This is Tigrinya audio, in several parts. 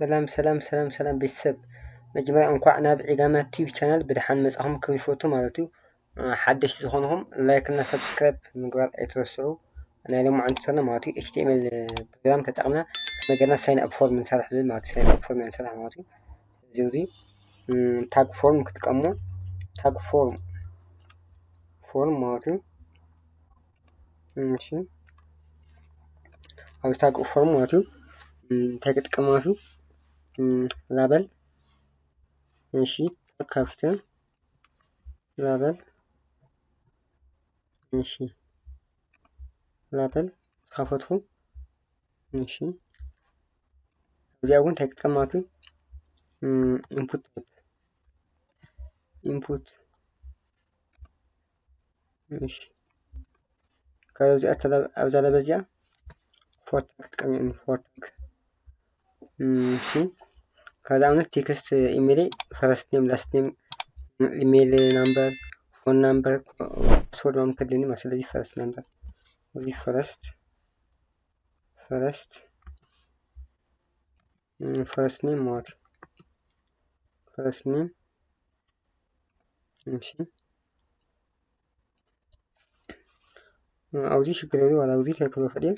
ሰላም ሰላም ሰላም ሰላም ቤተሰብ፣ መጀመርያ እንኳዕ ናብ ዒጋመ ቲቪ ቻናል ብደሓን መጻኹም ክብል ይፈቱ ማለት እዩ። ሓደሽቲ ዝኾንኹም ላይክ እና ሰብስክራይብ ምግባር ኣይትረስዑ። ናይ ሎማዓንቲ ቱቶርና ማለት እዩ ኤች ቲ ኤም ኤል ፕሮግራም ተጠቕምና ከመይ ጌርና ሳይን ኣፕ ፎርም ንሰርሕ ዝብል ማለት እዩ። ሳይን ኣፕ ፎርም ንሰርሕ ማለት እዩ። እዚ እዚ ታግ ፎርም ክትጥቀሙ፣ ታግ ፎርም ፎርም ማለት እዩ። እሺ፣ ኣብ ታግ ፎርም ማለት እዩ እንታይ ክጥቀም ማለት እዩ? ላበል። እሺ፣ ካፒታል ላበል። እሺ፣ ላበል ከፈትኩ። እሺ፣ እዚኣ እውን እንታይ ክጥቀም ማለት እዩ? ኢንፑት ታይፕ፣ ኢንፑት። እሺ፣ ካብዚኣ ኣብዛ ለበል እዚኣ ፎር ታግ ክጥቀም እየ። ፎር ታግ። እሺ፣ ካብዚ ኣብነት ቴክስት ኢሜይል፣ ፈረስት ኔም፣ ላስት ኔም፣ ኢሜይል ናምበር፣ ፎን ናምበር፣ ፓስወርድ ምናምን ከድልየኒ ማለት። ስለዚ ፈረስት ናምበር፣ እዚ ፈረስት፣ ፈረስት፣ ፈረስት ኔም ማለት፣ ፈረስት ኔም። እሺ፣ ኣብዚ ሽግር የብሉን፣ ዋላ ኣብዚ እንታይ ክብሎ ክእል እየ፣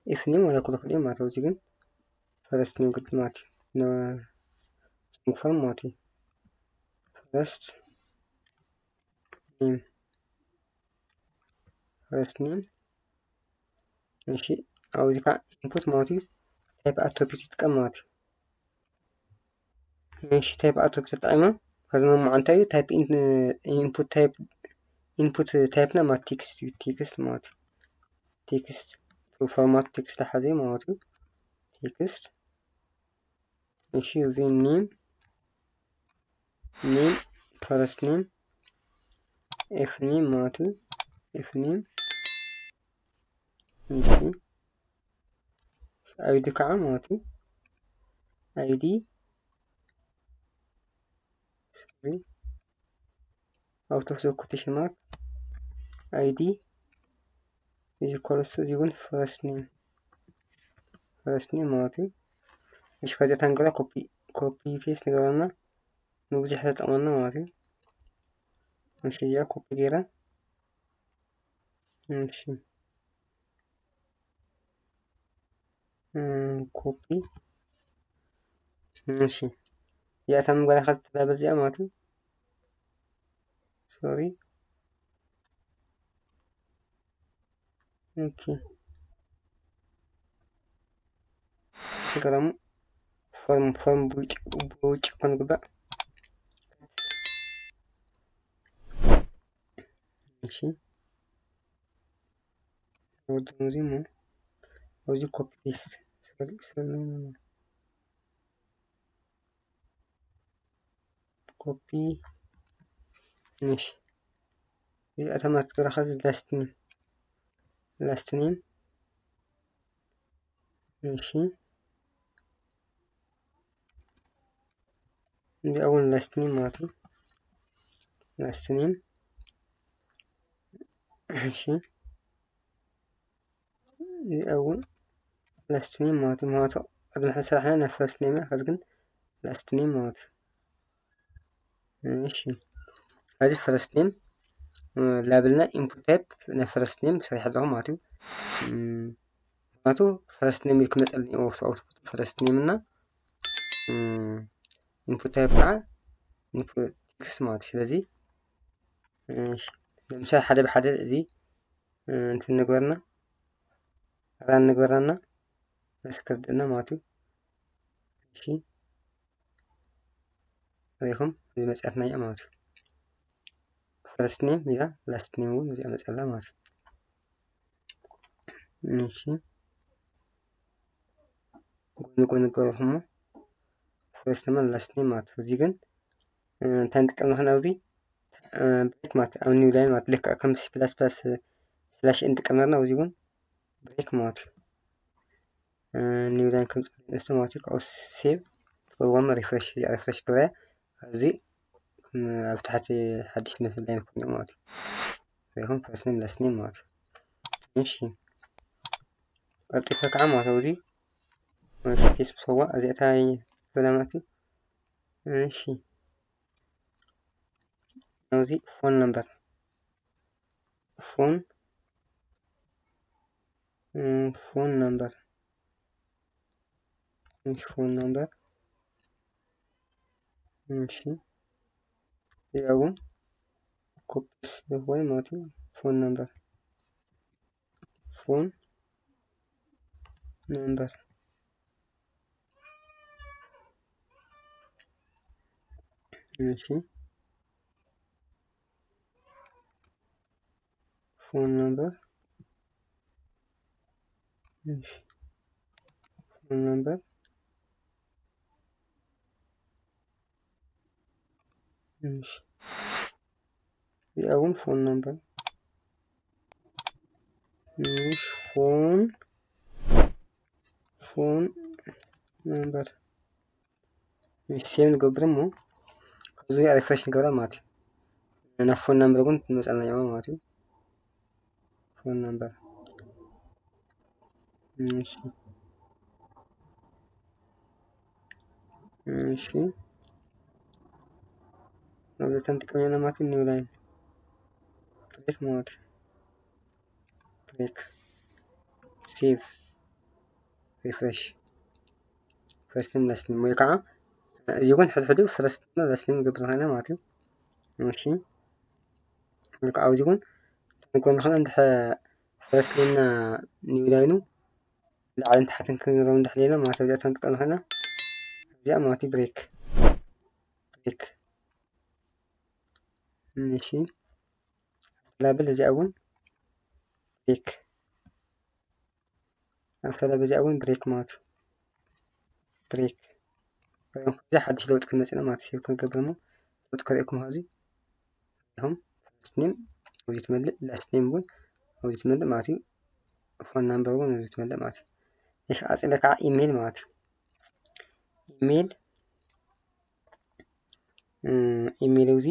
ኢፍ ኔም ዋላ ክብሎ ክእል እየ ማለት። ኣብዚ ግን ፈረስት ኔም ግድ ማለት እዩ። ሎንግ ፎርም ማለት እዩ። ፈረስት ኔም፣ ፈረስት ኔም። እሺ፣ ኣብዚ ከዓ ኢንፑት ማለት እዩ። ታይፕ ኣትሪቢዩት ይጥቀም ማለት እዩ። እሺ፣ ታይፕ ኣትሪቢዩት ተጠቒመ፣ ከዚ መማዕ እንታይ እዩ? ታይፕ ኢንፑት ታይፕ፣ ኢንፑት ታይፕ ና ማለት ቴክስት እዩ። ቴክስት ማለት እዩ። ቴክስት ፎርማት ቴክስት ዝሓዘ ማለት እዩ። ቴክስት። እሺ፣ እዚ ኔም፣ ኔም፣ ፈረስት ኔም፣ ኤፍ ኔም ማለት እዩ። ኤፍ ኔም። እሺ፣ ኣይዲ ከዓ ማለት እዩ። ኣይዲ፣ ሶሪ፣ ኣውት ኦፍ ዘ ኮቴሽን ማርክ፣ ኣይዲ እዚ ኮለሱ እዚ እውን ፈረስት ኔም፣ ፈረስት ኔም ማለት እዩ። እሺ፣ ከዚኣ ታንገላ ኮፒ፣ ኮፒ ፔስት ንገረና፣ ንብዙሕ ተጠቕመና ማለት እዩ። እሺ፣ እዚኣ ኮፒ ገይረ፣ እሺ፣ ኮፒ። እሺ፣ እዚኣ እታ መበራኸት ትላበል እዚኣ ማለት እዩ። ሶሪ። ኦኬ፣ ገረሙ ፎርም፣ ፎርም ብውጭ፣ ብውጭ ኮን ግባእ። እሺ፣ ወዲ ሙዚ ሞ፣ እዚ ኮፒ ፔስት። ሶሪ፣ ሶሪ፣ ኖ፣ ኖ፣ ኖ። ኮፒ። እሺ፣ እዚኣ ተማርክ ተረኸ ላስት ኔም፣ ላስት ኔም። እሺ፣ እዚኣ እውን ላስት ኔም ማለት እዩ። ላስት ኔም። እሺ፣ እዚኣ እውን ላስት ኔም ማለት እዩ። ማለት ቅድሚ ሕጂ ሰራሕና ናይ ፈረስት ኔም እያ፣ ከዚ ግን ላስት ኔም ማለት እዩ። እሺ፣ እዚ ፈረስት ኔም ላበልና ኢንፑት ታይፕ ናይ ፈረስት ኔም ሰሪሐ ኣለኹ ማለት እዩ። እም፣ ምክንያቱ ፈረስት ኔም ኢሉ ክመፀልና እዩ፣ ኣውትፑት ፈረስት ኔም እና፣ እም፣ ኢንፑት ታይፕ ከዓ ኢንፑት ቴክስት ማለት እዩ። ስለዚ፣ እሺ፣ ለምሳሌ ሓደ ብሓደ እዚ፣ እ፣ እንትን ንግበርና፣ ራን ንግበርና፣ መሽከርድና ማለት እዩ። እሺ፣ ሪኹም እዚ መፅኣትና እያ ማለት እዩ። ፈረስት ኔም እያ፣ ላስት ኔም እውን እዚኣ መፅኣላ ማለት እዩ። እሺ፣ ጎኒ ጎኒ ገርኹሞ ፈረስት ኔም ላስት ኔም ማለት እዩ። እዚ ግን፣ እ፣ እንታይ ንጥቀም ንኽን ኣብዚ፣ እ፣ ብሬክ ማለት ኣብ ኒው ላይን ማለት ልክዕ ከም ሲ ፕላስ ፕላስ ስላሽ ኤን ንጥቀም ነርና፣ ኣብዚ እውን ብሬክ ማለት እዩ። እ፣ ኒው ላይን ከም ጽሑፍ ንእስቶ ማለት እዩ። ካብኡ ሴቭ ትገብርዎም ሪፍሬሽ፣ ሪፍሬሽ ግበርያ። እዚ፣ እ፣ ኣብ ታሕቲ ሓድሽ መስል ላይን ኮይኑ ማለት እዩ። ሪኹም ፈረስት ኔም ላስት ኔም ማለት እዩ። እሺ፣ ቀልጢፈ ከዓ ማለት እዩ። እዚ እሺ፣ ኬስ ምሰዋ እዚኣ ታይ ዘላማት? እሺ፣ ኣብዚ ፎን ነምበር፣ ፎን፣ ፎን ነምበር፣ እሺ፣ ፎን ነምበር። እሺ፣ እዚኣ እውን ኮፒ ዝኾነ ማለት እዩ። ፎን ነምበር፣ ፎን ነምበር። እሺ፣ ፎን ነምበር። እሺ፣ ፎን ነምበር። እሺ፣ እዚኣ እውን ፎን ነምበር። እሺ፣ ፎን፣ ፎን ነምበር። እሺ፣ ሴቭ ንገብር እሞ፣ ካብዚ ሪፍሬሽ ንገብራ ማለት እዩ። ናብ ፎን ነምበር እውን ትመፀና እያ ማለት እዩ። ፎን ነምበር። እሺ፣ እሺ፣ ኣብዚ ተንጥቀም ኢና ማለት እዩ። ኒው ላይን ክሊክ ማለት እዩ። ክሊክ፣ ሴቭ፣ ሪፍሬሽ፣ ፈርስት ኔም ላስት ኔም፣ ወይ ከዓ እዚ እውን ሕድሕዱ ፈርስት ኔም ላስት ኔም ንገብር ኮይና ማለት እዩ። እሺ፣ ወይ ከዓ ኣብዚ እውን ንጎኒ ኾነ እንድሕር ፈርስት ኔም እና ኒው ላይኑ ላዕልን ታሕትን ክንገብሮም እንድሕር ደሊና ማለት እዩ። እዚኣ ተንጥቀም ኮይና እዚኣ ማለት እዩ ብሬክ፣ ብሬክ። እሺ፣ ላብል እዚኣ እውን ብሬክ። ኣብታ ላብ እዚኣ እውን ብሬክ ማለት እዩ። ብሬክ። እዚ ሓድሽ ለውጢ ክንመፅና ማለት እዩ። ሴቭ ክንገብር እሞ ለውጢ ከርእየኩም። ኣብዚ ኢኹም ፈርስት ኔም ኣብዚ ትመልእ፣ ላስት ኔም እውን ኣብዚ ትመልእ ማለት እዩ። ፎን ናምበር እውን ኣብዚ ትመልእ ማለት እዩ። እሺ፣ ቀፂለ ከዓ ኢሜይል ማለት እዩ። ኢሜይል፣ እም፣ ኢሜይል እዚ፣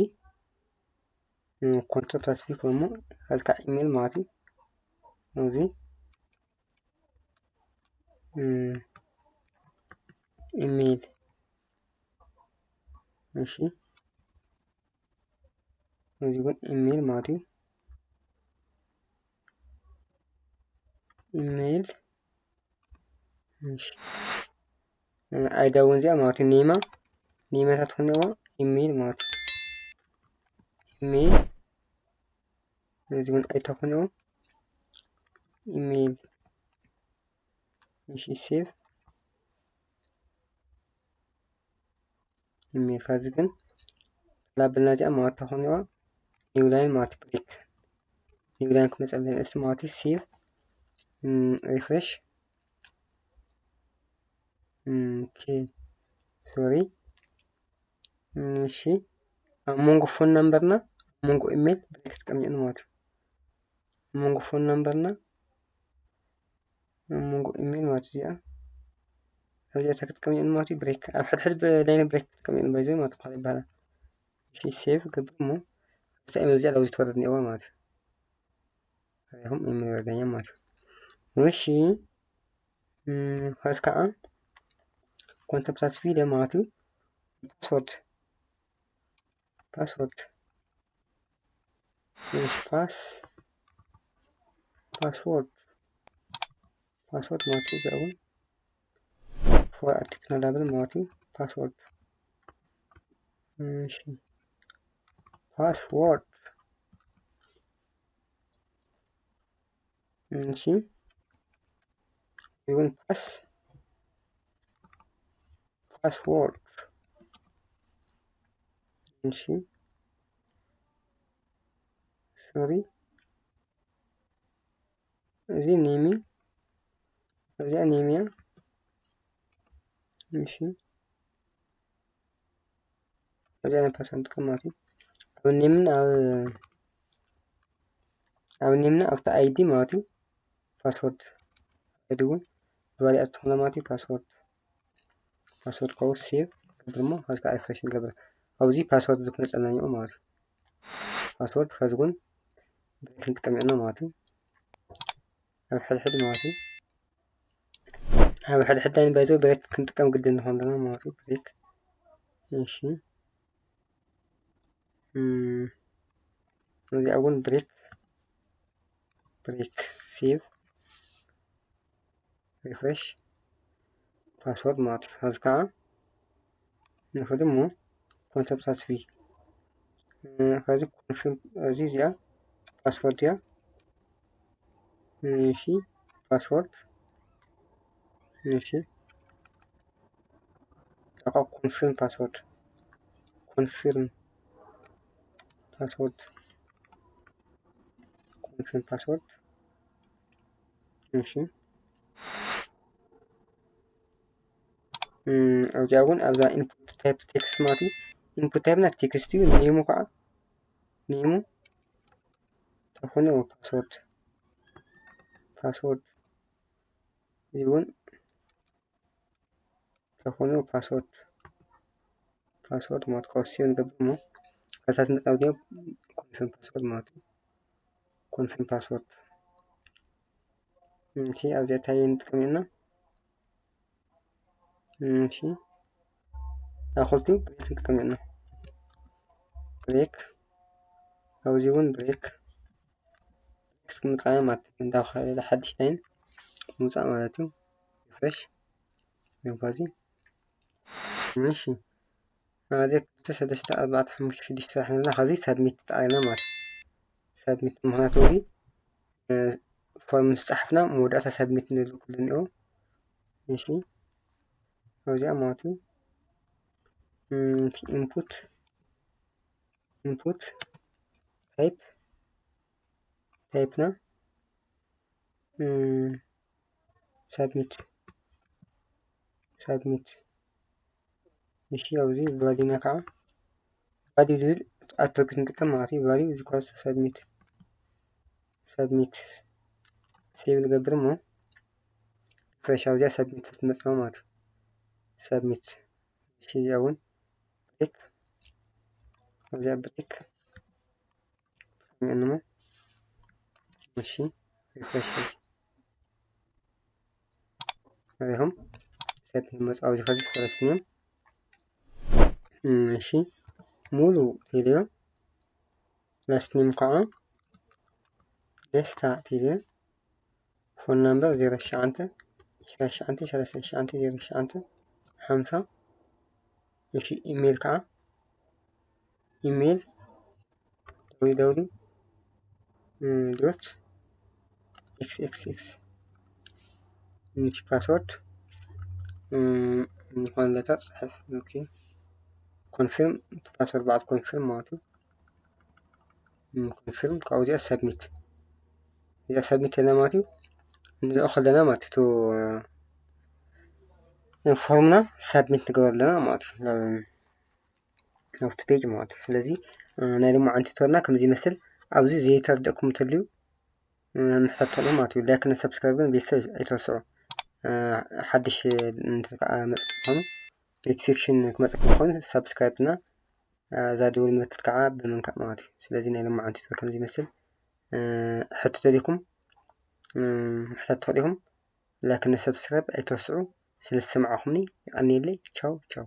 እም፣ ኮንትሮል ፕላስ ቪ ኮይኑ ካልካ ኢሜይል ማለት እዩ። እዚ፣ እም፣ ኢሜይል፣ እሺ፣ እዚ እውን ኢሜይል ማለት እዩ። ኢሜይል፣ እሺ፣ ኣይዳ እውን እዚኣ ማለት እዩ። ኔማ፣ ኔማ እንታይ ትኾን እኒዋ? ኢሜይል ማለት እዩ። ኢሜይል፣ እዚ እውን ኣይታ ትኾን እኒዋ? ኢሜይል። እሺ፣ ሴቭ። ኢሜይል። ከዚ ግን ላብልና እዚኣ ማለት ትኾን እኒዋ ኒው ላይን ማለት ብሬክ። ኒው ላይን ክመፀልና እሱ ማለት እዩ። ሴቭ፣ እም፣ ሪፍሬሽ። እም፣ ኦኬ፣ ሶሪ። እሺ፣ ኣብ መንጎ ፎን ናምበርና ኣብ መንጎ ኢሜይል ብሬክ ክትቀምጭ ማለት እዩ። ኣብ መንጎ ፎን ናምበርና ኣብ መንጎ ኢሜይል ማለት እዩ። እዚኣ ኣብዚኣ ክትቀምጭ ማለት እዩ። ብሬክ ኣብ ሕድሕድ ላይን ብሬክ ክትቀምጭ ባይዘ ማለት እዩ ይባላል። እሺ፣ ሴቭ ገብር እሞ ኣብዛ ኢሜይል እዚኣ ኣብዚ ትወርድ እኒአዋ ማለት እዩ። ሪኹም ኢሜይል ይወርደኛ ማለት እዩ። እሺ፣ እም፣ ኸዚ ከዓ ኮንተምፕላት ቪዲዮ ማለት እዩ። ፓስወርድ፣ ፓስወርድ፣ እሺ፣ ፓስ፣ ፓስወርድ፣ ፓስወርድ ማለት እዩ። እዚኣ እውን ፎር ኣርቲክል ላብል ማለት እዩ። ፓስወርድ፣ እሺ፣ ፓስወርድ፣ እሺ፣ ይሁን ፓስ፣ ፓስወርድ፣ እሺ፣ ሶሪ፣ እዚ ኔም እዩ። እዚኣ ኔም እያ። እሺ፣ እዚኣ ናይ ፓስወርድ ማለት እዩ። ኣብ ኔምን ኣብ፣ ኣብ ኔምን ኣብቲ ኣይዲ ማለት እዩ። ፓስወርድ ኣይዲ እውን ዝባሊኣ ዝኾነ ማለት እዩ። ፓስወርድ፣ ፓስወርድ ከው ሴቭ ገብር እሞ ካልካ ሪፍሬሽ ንገብር። ኣብዚ ፓስወርድ ዝኮነ ጸናኒዑ ማለት እዩ። ፓስወርድ ከዚ እውን ብሬክ ንጥቀም ኢና ማለት እዩ። ኣብ ሕድሕድ ማለት እዩ። ኣብ ሕድሕድ ላይን ባይዘው ብሬክ ክንጥቀም ግድን ንኾን ኣለና ማለት እዩ። ብሬክ። እሺ፣ እዚኣ እውን ብሬክ፣ ብሬክ፣ ሴቭ፣ ሪፍሬሽ፣ ፓስወርድ ማለት እዩ። እዚ ከዓ ንኽእል እሞ ኮንሰፕት ኣስፊ። ከዚ ኮንፊርም፣ እዚ እዚኣ ፓስወርድ እያ። እሺ፣ ፓስወርድ። እሺ፣ ኮንፊርም ፓስወርድ፣ ኮንፊርም ፓስወርድ፣ ኮንፊርም ፓስወርድ። እሺ፣ ኣብዚኣ እውን ኣብዛ ኢንፑት ታይፕ ቴክስት ማለት እዩ። ኢንፑት ታይፕ ና ቴክስት እዩ። ኔሙ ከዓ ኔሙ ተኾነ ፓስወርድ፣ ፓስወርድ ይውን ተኾነ ፓስወርድ፣ ፓስወርድ ማለት ኮስዮ ንገብር እሞ ከሳት መጻውቲ ኮንፊርም ፓስወርድ ማለት እዩ። ኮንፊርም ፓስወርድ። እሺ፣ ኣብዚኣ እንታይ ንጥቀም ኢና? እሺ፣ ኣኹልቲ ብሬክ ንጥቀም ኢና። ብሬክ፣ ኣብዚ እውን ብሬክ፣ ብሬክ ምጥቃም ማለት እዩ። እንዳ ሓድሽ ላይን ምውፃእ ማለት እዩ። ሪፍሬሽ፣ ነባዚ። እሺ፣ ኣብዚ ክልተ፣ ሰለስተ፣ ኣርባዕተ፣ ሓሙሽተ፣ ሽዱሽተ ስራሕ ነና። ከዚ ሳብሚት ጣዕና ማለት እዩ። ሳብሚት ምኽንያቱ እዚ ፎርም ዝፀሓፍና መወዳእታ ሳብሚት ንብል ኩሉ እኒኦ። እሺ፣ ኣብዚኣ ማለት እዩ። ኢንፑት፣ ኢንፑት ታይፕ፣ ታይፕና ሳብሚት፣ ሳብሚት። እሺ፣ ኣብዚ ቫሊዩና ከዓ ቫሊዩ ዝብል ኣትሪቢዩት ንጥቀም ማለት እዩ። ቫሊዩ እዚ ኳስ ሳብሚት፣ ሳብሚት ሴቭ ንገብር እሞ ፍሬሽ ኣብዚኣ ሳብሚት ክትመፅእ ማለት እዩ። ሳብሚት። እሺ፣ እዚኣ እውን ብሬክ፣ ኣብዚኣ ብሬክ እሞ እሺ፣ ሪፍሬሽ ሪኹም ሰብ መጻዊ ዝኸዚ ፈረስ ኔም። እሺ፣ ሙሉ ቴሌዮ ላስት ኔም ከዓ ደስታ ቴሌዮ። ፎን ናምበር ዜሮ ትሽዓተ፣ ሸዓተ፣ ሰላሳ ትሽዓተ፣ ዜሮ ትሽዓተ፣ ሓምሳ። እሺ፣ ኢሜል ከዓ ኢሜል ደብሊው ደብሊው ደብሊው ዶት ኤክስ ኤክስ ኤክስ። እሺ፣ ፓስወርድ ዝኾነ ለተር ጽሕፍ። ኦኬ፣ ኮንፊርም ፓስወርድ በዓል ኮንፊርም ማለት እዩ። ኮንፊርም ካብኡ እዚኣ ሰብሚት፣ እዚኣ ሰብሚት ኣለና ማለት እዩ። ንልእኽ ኣለና ማለት እዩ። ፎርምና ሰብሚት ንገበር ኣለና ማለት እዩ። ናብቲ ፔጅ ማለት እዩ። ስለዚ ናይ ሎማዓንቲ ቱቶርና ከምዚ ይመስል። ኣብዚ ዘይተረደእኩም እንተልዩ ምሕታት ትኽእሉ ማለት እዩ። ላይክ እና ሰብስክራይብ ግን ቤተሰብ ኣይትረስዑ። ሓድሽ እንትን ከዓ መፅእ ክኾኑ ኖቲፊኬሽን ክመፀኩም ክኾኑ ሰብስክራይብ እና እዛ ደወል ምልክት ከዓ ብምንካእ ማለት እዩ። ስለዚ ናይ ሎማዓንቲ ቱቶር ከምዚ ይመስል። ሕቶ ተሊኩም ምሕታት ትኽእሉ ኢኹም። ላይክ እና ሰብስክራይብ ኣይትረስዑ። ስለ ዝሰማዕኹምኒ የቐንየለይ። ቻው ቻው።